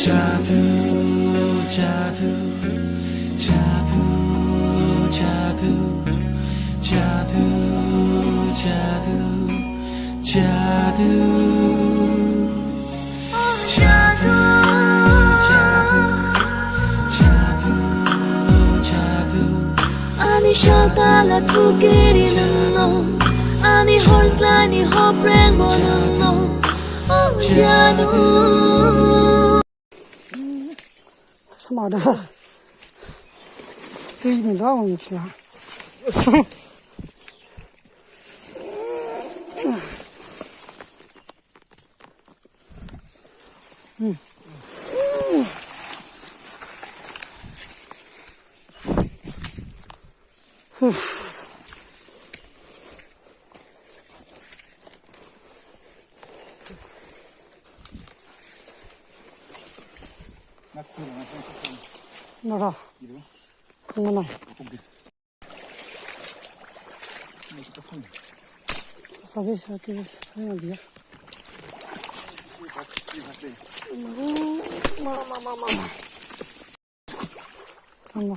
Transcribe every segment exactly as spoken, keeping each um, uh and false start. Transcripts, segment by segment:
Jadu, jadu, jadu, jadu, jadu, jadu, jadu, jadu, jadu, jadu, jadu. Ani shakala thukiri nangno, ani horslani hoprengbo nangno, oh jadu. Sama ada. Tui ni dong siya. Nora. Mana? Sabi sa ke sa na dia. Mama, mama, mama. Tama.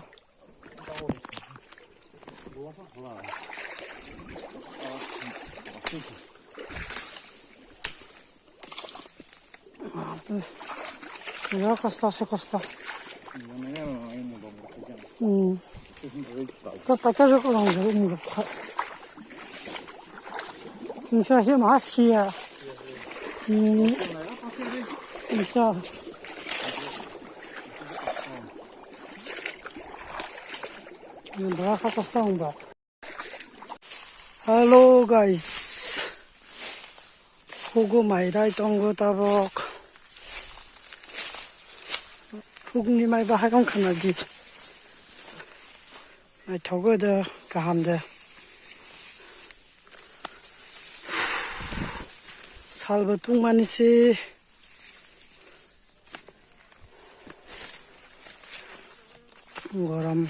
Ya, kasta se kasta. Hmm. Kasta ka jo ko lang jo ni ko. Tinsa se mas ya. Hmm. Tinsa. Ni ba ka kasta ong ba. Hello guys, hugu mairai tongo tabok. Hugni mai bahai wng khana di. Naithogo de, kaham de. Salbo tungmani se. Gorom.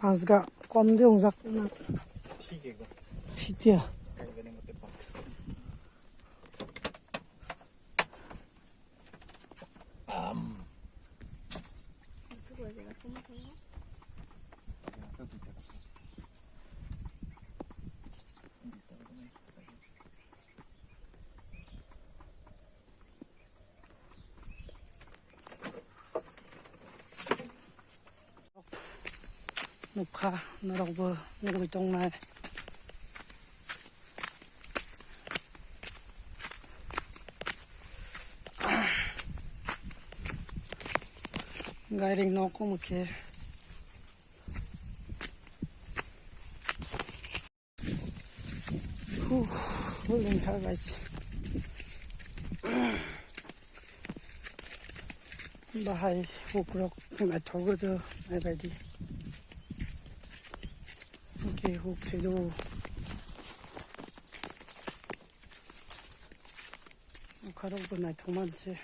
Asga kom de ungjak na. Thik ekdom. Thik ya. Am. Nukha, norokbo nugwi tongnai. Gairing nok omo khe. Huh, lengkha guys. Bahai hukrok naithogo do, naibadi. Okay, huk se do. Ukharok bo naithok manse.